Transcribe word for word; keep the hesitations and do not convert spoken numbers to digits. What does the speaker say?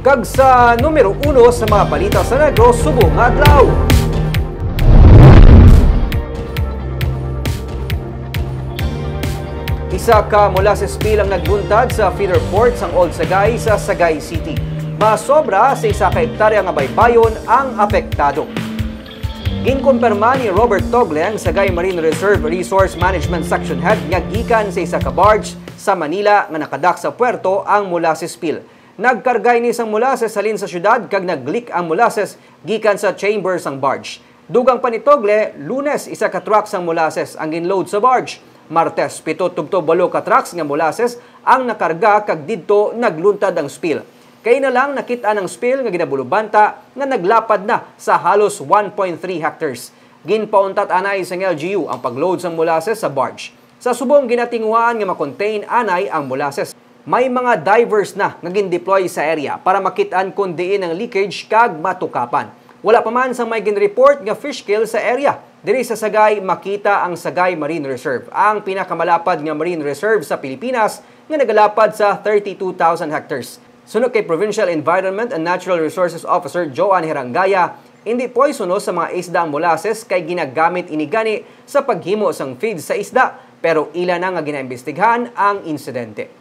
Kag sa numero uno sa mga balita sa Negros subong nga adlaw. Isa ka molasses spill ang nagbuntad sa feeder port sang Old Sagay sa Sagay City. Masobra sa isa ka hektarya nga baybayon ang apektado. Ginkumpirma ni Robert Togle, ang Sagay Marine Reserve Resource Management Section Head, nga gikan sa isa ka barge sa Manila nga nakadak sa puerto ang molasses spill. Nagkarga ini sang molasses halin sa syudad kag nag-leak ang molasses gikan sa chamber sang barge. Dugang pa ni Togle, Lunes, isa ka truck sang molasses ang ginload sa barge. Martes, pito tubtob walo ka trucks nga molasses ang nakarga kag didto nagluntad ang spill. Kay na lang nakit-an ang spill nga ginabulubanta nga naglapad na sa halos one point three hectares. Ginpauntat anay sang L G U ang pag-load sang molasses sa barge. Sa subong, ginatinguhaan nga ma-contain anay ang molasses. May mga divers na nga gin-deploy sa area para makit-an kon diin ang leakage kag matukapan. Wala pa man sang may gin-report nga fish kill sa area. Diri sa Sagay, makita ang Sagay Marine Reserve, ang pinakamalapad nga marine reserve sa Pilipinas nga nagalapad sa thirty-two thousand hectares. Suno kay Provincial Environment and Natural Resources Officer Joan Herangaya, hindi poisonous sa mga isda ang molasses kay ginagamit ini gani sa paghimo sang feed sa isda, pero ila na nga ginaimbestigahan ang insidente.